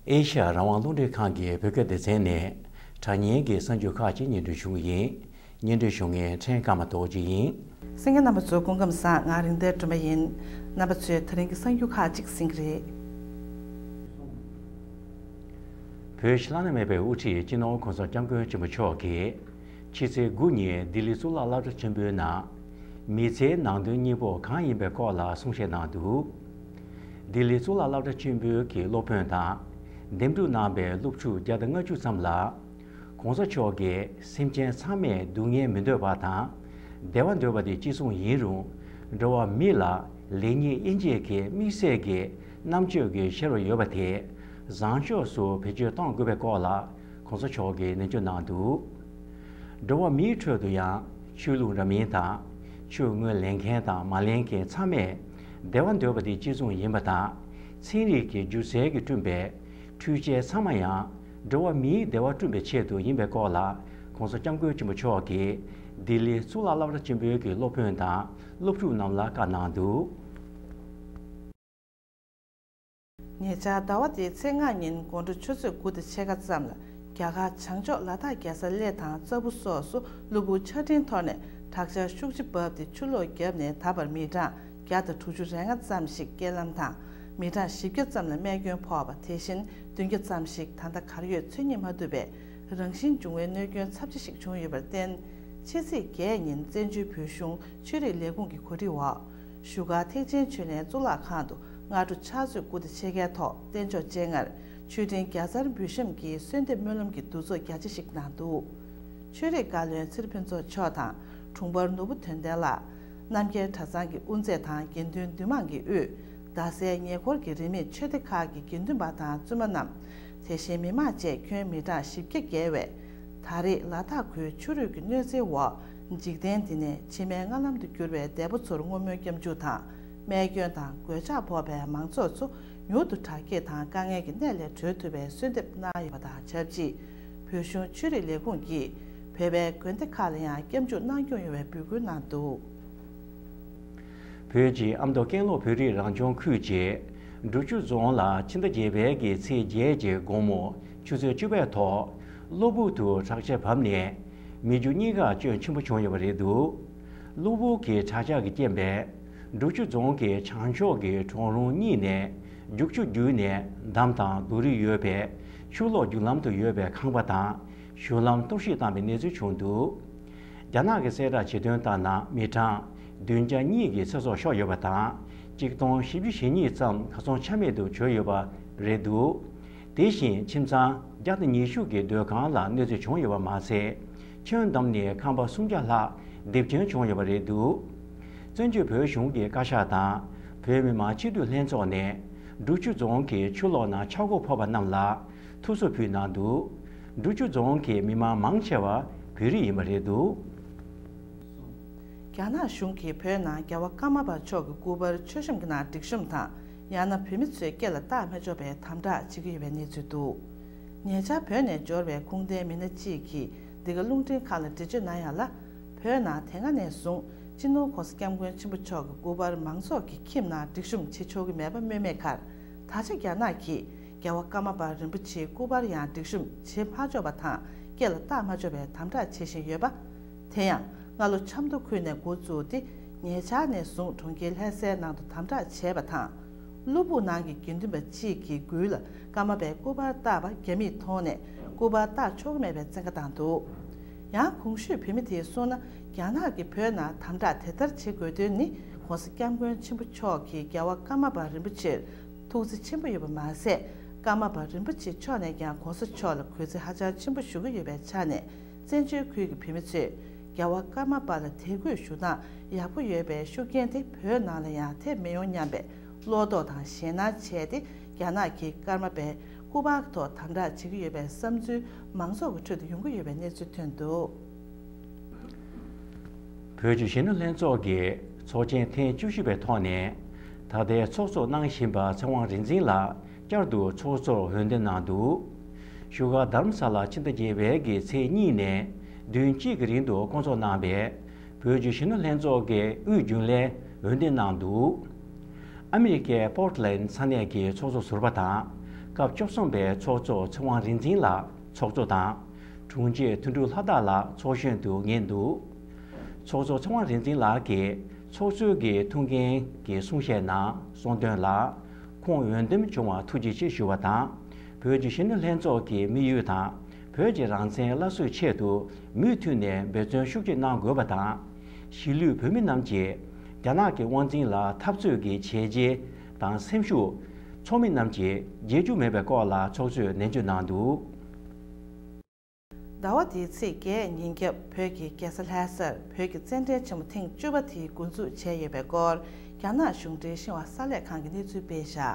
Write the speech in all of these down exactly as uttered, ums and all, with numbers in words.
ཨེ་ཤ་ཡ་རང་དབང་རླུང་འཕྲིན་ཁང་གི་བོད་སྐད་སྡེ་ཚན་ནས་དྲ་བརྙན་གྱི་གསར་འགྱུར་ཁག་ཅིག་སྙན་སྒྲོན་ཞུ་གི་ཡིན། སྙན་སྒྲོན་ཞུ་མཁན་ཕྲན་ཀརྨ་རྡོ་རྗེ་ཡིན། གསན་མཁན་རྣམ་པ་ཚོ་སྐུ་ཁམས་བཟང་། ང་རིག་ལྡན་སྒྲོལ་མ་ཡིན། རྣམ་པ་ཚོས་དེ་རིང་གི་གསར་འགྱུར་ཁག་ཅིག་གསན་གྱི་རེད། བོད་ཕྱི་ནང་ནས་མེད་པའི་དབུ་ཁྲིད་སྤྱི་ནོར་༸གོང་ས་༸སྐྱབས་མགོན་ཆེན་པོ་མཆོག་གིས། ཕྱི་ཚེས་དགུ་ཉིན་ལྡི་ལི་གཙུག་ལག་སློབ་གྲྭ་ཆེན་པོའི་ནང་། མི་ཚེའི་ནང་དོན་སྙིང་པོ་གང་ཡིན་པའི་སྐོར་ལ་གསུང་བཤད་གནང་འདུག་ལྡི་ལི་གཙུག་ལག་སློབ་གྲྭ་ཆེན་པོའི་གི་སློབ་དཔོན་དང་། འདེམས་སྒྲུག་གནང་པའི་སློབ་ཕྲུག་བརྒྱ་དང་ལྔ་བཅུ་ཙམ་ལ། ༸གོང་ས་མཆོག་གིས་སེམས་ཅན་ཚང་མས་སྡུག་བསྔལ་མི་འདོད་པ་དང་། བདེ་བ་འདོད་པ་དེ་གཅིག་མཚུངས་ཡིན་རུང་། འགྲོ་བ་མི་ལ་ལེགས་ཉེས་དབྱེ་འབྱེད་ཀྱི་དམིགས་བསལ་གྱི་རྣམ་དཔྱོད་ཀྱི་ཤེས་རབ་ཡོད་པ་དེ་བཟང་ཕྱོགས་སུ་བེད་སྤྱོད་གཏོང་དགོས་པའི་སྐོར་ལ་༸གོང་ས་མཆོག་གིས་ནན་བརྗོད་གནང་འདུག་འགྲོ་བ་མིའི་ཁྲོད་དུ་ཡང་ཆོས་ལུགས་འདྲ་མིན་དང་། ཆོས་དངོས་ལེན་མཁན་དང་མ་ལེན་མཁན་ཚང་མས་བདེ་བ་འདོད་པ་དེ་གཅིག་མཚུངས་ཡིན་པ་དང་། ཚན་རིག་གི་སྒྱུ་རྩལ་གྱིས་བསྐྲུན་པའི་འཕྲུལ་ཆས་ཚང་མ་ཡང་འགྲོ་བ་མིའི་བདེ་བ་བསྐྲུན་པའི་ཆེད་དུ་ཡིན་པའི་སྐོར་ལ་༸གོང་ས་༸སྐྱབས་མགོན་ཆེན་པོ་མཆོག་གིས་ལྡི་ལི་གཙུག་ལག་སློབ་གྲྭ་ཆེན་པོའི་གི་སློབ་དཔོན་དང་སློབ་ཕྲུག་རྣམས་ལ་བཀའ་གནང་འདུག་ཉེ་ཆར་ཟླ་བ་འདིའི་ཚེས་ལྔ་ཉིན་དགོང་དྲོ་ཆུ་ཚོད་དགུ་དང་ཕྱེད་ཀ་ཙམ་ལ་རྒྱ་གར་བྱང་ཕྱོགས་ལ་དྭགས་རྒྱལ་ས་གླེ་དང་ཙ་བོ་སོགས་སུ་གློ་བུར་ཆར་སྤྲིན་འཐོར་ནས་དྲག་ཆར་ཤུགས་ཆེ་བབས་ཏེ་ཆུ་ལོག་བརྒྱབ་ནས་ད་བར་མི་གྲངས་བརྒྱ་དང་དྲུག་ཅུ་རེ་ལྔ་ཙམ་ཞིག་རྐྱེན་ལམ་དང་། མི་གྲངས་བཞི་བརྒྱ་ཙམ་ལ་རྨས་སྐྱོན་ཕོག་པ། དེ་བཞིན་བདུན་བརྒྱ་ཙམ་ཞིག་ད་ལྟ་གར་ཡོད་འཚོལ་རྙེད་མ་ཐུབ་པའི་རང་བཞིན་བྱུང་བའི་གནོད་སྐྱོན་ཚབས་ཆེ་ཞིག་བྱུང་ཡོད་པར་བརྟེན། ཕྱི་ཚེས་བརྒྱད་ཉིན་བཙན་བྱོལ་བོད་གཞུང་ཆོས་རིག་ལས་ཁུངས་ཀྱི་གོ་སྒྲིག་འོག་བཞུགས་སྒར་ཐེག་ཆེན་ཆོས་གླིང་གཙུག་ལག་ཁང་དུ་སྔ་དྲོ་ཕྱག་ཚོད་དགུ་དང་ཕྱེད་ཀའི་ཐོག་རྟེན་མཆོག་སྤྱན་སྔར་ཆོས་སྤྲིན་བརྒྱ་རྩར་འབུལ་བཤམས་ཀྱིས་གསོལ་འདེབས་སྨོན་ལམ་གྱི་འདུ་ཚོགས་རྒྱ་ཆེ་ཞིག་གནང་འདུག་ཆོས་རིག་བཀའ་བློན་ཚེ་རིང་ཕུན་ཚོགས་མཆོག་དང་། དྲུང་འཕར་ནོར་བུ་དོན་ལྡན་ལགས། རྣམ་རྒྱལ་གྲྭ་ཚང་གི་དབུ་མཛད་དང་དགེ་འདུན་འདུས་མང་གི་དབུས། རྡ་སའི་ཉེ་འཁོར་གྱི་རིས་མེད་ཆོས་སྡེ་ཁག་གི་དགེ་འདུན་པ་དང་བཙུན་མ་རྣམས། དེ་བཞིན་མི་མང་བཅས་ཁྱོན་མི་གྲངས་བཞི་བརྒྱ་བརྒལ་བས། ད་རེས་ལ་དྭགས་ཁུལ་ཆུ་རུད་ཀྱི་གནོད་འཚེའི་འོག་འཇིག་རྟེན་འདི་ནས་ཕྱི་མའི་ལྔ་ལམ་དུ་གྱུར་བའི་འདས་པོ་ཚོར་བསྔོ་སྨོན་སྐྱབས་འཇུག་དང་། རྨས་སྐྱོན་དང་གོད་ཆག་ཕོག་པའི་མང་ཚོགས་ཚོ་མྱུར་དུ་དྲག་སྐྱེད་དང་དཀའ་ངལ་གྱི་གནས་ལས་གྲོལ་ཐུབ་པའི་གསོལ་འདེབས་གནང་ཡོད་པ་དང་ཆབས་ཅིག་བོད་གཞུང་ཆོས་རིག་ལས་ཁུངས་ཀྱིས་བོད་པའི་དགོན་སྡེ་ཁག་ལ་ཡང་སྐྱབས་འཇུག་གནང་སྐྱོང་ཡོང་བའི་འབོད་སྐུལ་གནང་འདུག་བོད་ཀྱི་ཨ་མདོ་ཀན་ལྷོ་བོད་རིགས་རང་སྐྱོང་ཁུལ་གྱི་འབྲུག་ཆུ་རྫོང་ལ་ཕྱི་ཟླ་བརྒྱད་པའི་གི་ཚེས་བརྒྱད་ཀྱི་དགོང་མོ་ཆུ་ཚོད་བཅུ་པའི་ཐོག་གློ་བུར་དུ་དྲག་ཆར་བབས་ནས་མི་རྒྱུ་གཉིས་ཀར་སྐྱོན་ཆེན་པོ་བྱུང་ཡོད་པ་རེད་འདུག་གློ་བུར་གྱི་དྲག་ཆར་གྱི་རྐྱེན་པས་འབྲུག་ཆུ་རྫོང་གི་བྱང་ཕྱོགས་ཀྱི་གྲོང་རོང་གཉིས་ནས་རྒྱུག་ཆུ་བརྒྱུད་ནས་འདམ་དང་རྡོ་རིགས་ཡོད་པའི་ཆུ་ལོག་རྒྱུག་ལམ་དུ་ཡོད་པའི་ཁང་པ་དང་། གཞུང་ལམ་གཏོར་བཤིག་བཏང་བའི་གནས་ཚུལ་བྱུང་འདུག་རྒྱ་ནག་གི་གསལ་བསྒྲགས་བྱེད་དོན་ལྟར་ན་མི་གྲངས་བདུན་བརྒྱ་གཉིས་ཀྱི་ཚེ་སྲོག་ཤོར་ཡོད་པ་དང་། གཅིག་སྟོང་བཞི་བཅུ་ཞེ་གཉིས་ཙམ་གར་སོང་ཆ་མེད་དུ་གྱུར་ཡོད་པ་རེད་འདུག་དེ་བཞིན་ཁྱིམ་ཚང་བརྒྱ་དང་ཉི་ཤུ་གི་སྡོད་ཁང་ལ་གནོད་འཚེ་བྱུང་ཡོད་པ་མ་ཟད། ཁྱོན་བསྡམས་ནས་ཁང་པ་སུམ་བརྒྱ་ལྷག་རྡིབ་སྐྱོན་བྱུང་ཡོད་པ་རེད་འདུག་བཙན་བྱོལ་བོད་གཞུང་གི་བཀའ་ཤག་དང་བོད་མི་མང་སྤྱི་འཐུས་ལྷན་ཚོགས་ནས་འབྲུག་ཆུ་རྫོང་གི་ཆུ་ལོག་ནང་ཆག་སྒོ་ཕོག་པ་རྣམས་ལ། ཐུགས་གསོ་ཕུལ་གནང་འདུག་འབྲུག་ཆུ་རྫོང་གི་མི་མང་མང་ཆེ་བ་བོད་རིགས་ཡིན་པ་རེད་འདུག་རྒྱ་ནག་གཞུང་གིས་བོད་ནང་རྒྱལ་བ་ཀརྨ་པ་མཆོག་གི་སྐུ་པར་མཆོད་བཤམས་ཀྱི་ནང་སྒྲིག་གཤོམ་དང་། ཡང་ན་བོད་མི་ཚོས་སྐེ་ལ་བཏགས་མ་ཆོག་པའི་དམ་དྲག་བྱེད་ཀྱི་ཡོད་པའི་གནས་ཚུལ་འདུག་ཉེ་ཆར་བོད་ནས་འབྱོར་བའི་ཁུངས་ལྡན་མི་སྣ་གཅིག་གིས་འདི་ག་རླུང་འཕྲིན་ཁང་ལ་འགྲེལ་བརྗོད་གནང་ཡག་ལ། བོད་ནང་དེ་སྔ་ནས་བཟུང་སྤྱི་ནོར་༸གོང་ས་༸སྐྱབས་མགོན་ཆེན་པོ་མཆོག་གི་སྐུ་པར་མང་ཚོགས་ཀྱི་ཁྱིམ་ནང་སྒྲིག་གཤོམ་བྱེད་ཆོག་གི་མེད་པ་སྨོས་མེད་ཁར། ད་ཆ་རྒྱ་ནག་གིས་རྒྱལ་བ་ཀརྨ་པ་རིན་པོ་ཆེའི་སྐུ་པར་ཡང་སྒྲིག་གཤོམ་བྱེད་མ་ཆོག་པ་དང་སྐེ་ལ་བཏགས་མ་ཆོག་པའི་དམ་དྲག་བྱེད་བཞིན་ཡོད་པ། དེ་ཡང་སྔ་ལོ་ཆབ་མདོ་ཁུལ་ནས་འགོ་བཙུགས་ཏེ་ཉེ་ཆར་ནས་བཟུང་གྲོང་ཁྱེར་ལྷ་སའི་ནང་དུ་དམ་དྲག་བྱས་པ་དང་། གློ་བུར་ནང་གི་དགེ་འདུན་པ་གཅིག་གི་མགུལ་ལ་ཀརྨ་པའི་སྐུ་པར་བཏགས་པ་རྒྱ་མིས་མཐོང་ནས་སྐུ་པར་བཏགས་ཆོག་གི་མེད་པའི་བཙན་བཀའ་བཏང་འདུག་ཡང་གོང་ཞུས་བོད་མི་དེས་གསུངས་ན། རྒྱ་ནག་གིས་བོད་ནང་དམ་དྲག་དེ་ལྟར་བྱེད་དགོས་དོན་ནི་༸གོང་ས་༸སྐྱབས་མགོན་ཆེན་པོ་མཆོག་གིས་རྒྱལ་བ་ཀརྨ་པ་རིན་པོ་ཆེར་ཐུགས་བརྩེ་ཆེན་པོ་ཡོད་པ་མ་ཟད། ཀརྨ་པ་རིན་པོ་ཆེ་མཆོག་ནས་ཀྱང་༸གོང་ས་མཆོག་ལ་གུས་བརྩི་ཧ་ཅང་ཆེན་པོ་ཞུ་གི་ཡོད་པའི་ཆ་ནས། བཙན་བྱོལ་ཁུལ་གྱི་བོད་མི་ཚོས་རྒྱལ་བ་ཀརྨ་པ་ལ་དད་གུས་ཞུ་སྟངས་ཡག་པོ་ཡོད་པའི་ཤུགས་རྐྱེན་དེ་བོད་ནང་ལ་ཡང་ཐེབས་མི་ཡོང་སྙམ་པའི་བློ་དོགས་དང་ཞེད་སྣང་བྱས་ཏེ། རྒྱ་ནག་གིས་ཀརྨ་པའི་སྐུ་པར་ཐོག་དམ་དྲག་བྱེད་ཀྱི་ཡོད་པའི་བསམ་ཚུལ་མང་ཚོགས་ཀྱི་ཁྲོད་དུ་ཡོང་གི་ཡོད་པའི་གནས་ཚུལ་ཐོན་འདུག་བོད་ཀྱི་གཞོན་ནུ་ལྷན་ཚོགས་ཀྱི་ཚོགས་ཆེན་ཐེངས་བཅུ་བཞི་པའི་ཐོག་ནས་ད་ལྟའི་ཚོགས་གཙོ་གནང་བཞིན་པ་ཚེ་དབང་རིག་འཛིན་ལགས་བསྐྱར་དུ་ཚོགས་གཙོར་འོས་འདེམས་གནང་འདུག་བཞུགས་སྒར་རྡ་རམ་ས་ལར་ཕྱི་ཟླ་བརྒྱད་པའི་གི་ཚེས་གཉིས་ནས་བདུན་གཅིག་གི་རིང་དུ་བསྐོང་ཚོགས་གནང་བའི་བོད་ཀྱི་གཞོན་ནུ་ལྷན་ཚོགས་ཀྱི་དབུས་རྒྱུན་ལས་འོས་འདེམས་གནང་འདུག་ཨ་མི་རི་ཀའི་པོར་ཊི་ལེན་ཌི་ས་གནས་ཀྱི་ཚོགས་གཙོ་ཟུར་པ་དང་། སྐབས་བཅུ་གསུམ་པའི་ཚོགས་གཙོ་ཚེ་དབང་རིག་འཛིན་ལགས་ཚོགས་གཙོ་དང་། དྲུང་ཆེ་དོན་གྲུབ་ལྷ་དར་ལགས་ཚོགས་གཞོན་དུ་ངེས་འདུག་ཚོགས་གཙོ་ཚེ་དབང་རིག་འཛིན་ལགས་ཀྱིས་ཚོགས་གཙོའི་གི་ཐུགས་འགན་གྱི་གསུང་བཤད་ནང་གསུངས་དོན་ལ། ཁོང་འོས་འདེམས་བྱུང་བར་ཐུགས་རྗེ་ཆེ་ཞུ་བ་དང་། བོད་ཀྱི་གཞོན་ནུ་ལྷན་ཚོགས་ཀྱི་དམིགས་ཡུལ་དང་། བོད་ཀྱི་རང་བཙན་སླར་གསོའི་ཆེད་དུ་མུ་མཐུད་ནས་འབད་བརྩོན་ཤུགས་ཆེ་གནང་དགོས་པ་དང་། གཞིས་ལུས་བོད་མི་རྣམས་ཀྱིས་རྒྱ་ནག་གི་དབང་འཛིན་ལ་འཐབ་རྩོད་ཀྱི་བྱས་རྗེས་དང་སེམས་ཤུགས། ཚོགས་མི་རྣམས་ཀྱིས་བརྗེད་རྒྱུ་མེད་པའི་སྐོར་ལ་ཚོགས་གཙོས་ནན་བརྗོད་གནང་འདུག་ཟླ་བ་འདིའི་ཚེས་བརྒྱད་ཉིན་རྒྱབ་བོད་ཀྱི་རྒྱལ་ས་ལྷ་སར་བོད་ཀྱི་རྩེད་འགྲན་ཆེན་མོ་ཐེངས་བཅུ་པ་དེ་འགོ་འཛུགས་བྱས་ཡོད་པའི་སྐོར་རྒྱ་ནག་གཞུང་འབྲེལ་ཤིན་ཧྭ་གསར་ལས་ཁང་གིས་གནས་ཚུལ་སྤེལ་བཞག་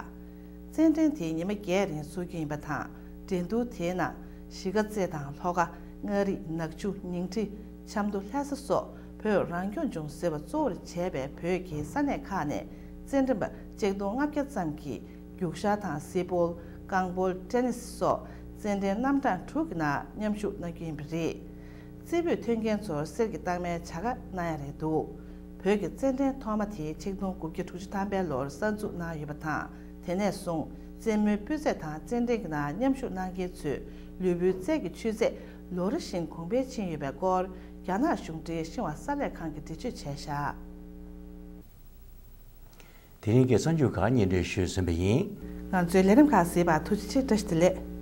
རྩེད་འགྲན་དེ་ཉི་མ་བརྒྱད་རིང་འཚོགས་རྒྱུ་ཡིན་པ་དང་། འགྲན་བསྡུར་དེའི་ནང་གཞིས་ཀ་རྩེ་དང་ལྷོ་ཁ། མངའ་རིས། ནག་ཆུ། ཉིང་ཁྲི། ཆབ་མདོ། ལྷ་ས་སོགས་བོད་རང་སྐྱོང་ལྗོངས་ཟེར་བ་གཙོ་བོར་བྱས་པའི་བོད་ཀྱི་ས་གནས་ཁག་ནས་རྩེད་འགྲན་པ་ཆིག་སྟོང་ལྔ་བརྒྱ་ཙམ་གྱིས་རྒྱུག་ཤར་དང་གཟིགས་སྤོལ། རྐང་སྤོལ། ཊེ་ནིས་སོགས་རྩེད་འགྲན་རྣམ་གྲངས་དྲུག་གི་ནང་མཉམ་ཞུགས་གནང་རྒྱུ་ཡིན་པ་རེད། རྩེ་ཕུད་ཐོན་མཁན་ཚོར་གསེར་གྱི་རྟགས་མའི་བྱ་དགའ་གནང་ཡ་རེད་འདུག་བོད་ཀྱི་རྩེད་འགྲན་ཐོག་མ་དེ་ཆིག་སྟོང་དགུ་བརྒྱ་དྲུག་ཅུ་ཐམ་པའི་ལོར་གསར་འཛུགས་གནང་ཡོད་པ་དང་། དེ་ནས་བཟུང་རྩེད་མོའི་སྤུས་ཚད་དང་རྩེད་འགྲན་གྱི་ནང་མཉམ་ཞུགས་གནང་མཁན་ཚོའི་ལུས་པོའི་རྩལ་གྱི་ཆུ་ཚད་ལོ་རེ་བཞིན་གོང་འཕེལ་ཕྱིན་ཡོད་པའི་སྐོར་རྒྱ་ནག་གཞུང་འབྲེལ་ཤིན་ཧྭ་གསར་ལས་ཁང་གིས་འགྲེལ་བརྗོད་བྱས་བཞག་དེ་རིང་གི་གསར་འགྱུར་ཁག་སྙན་སྒྲོན་ཞུས་ཟིན་པ་ཡིན། ང་ཚོའི་ལས་རིམ་ཁག་གཟིགས་པར་ཐུགས་རྗེ་ཆེ། བཀྲ་ཤིས་བདེ་ལེགས།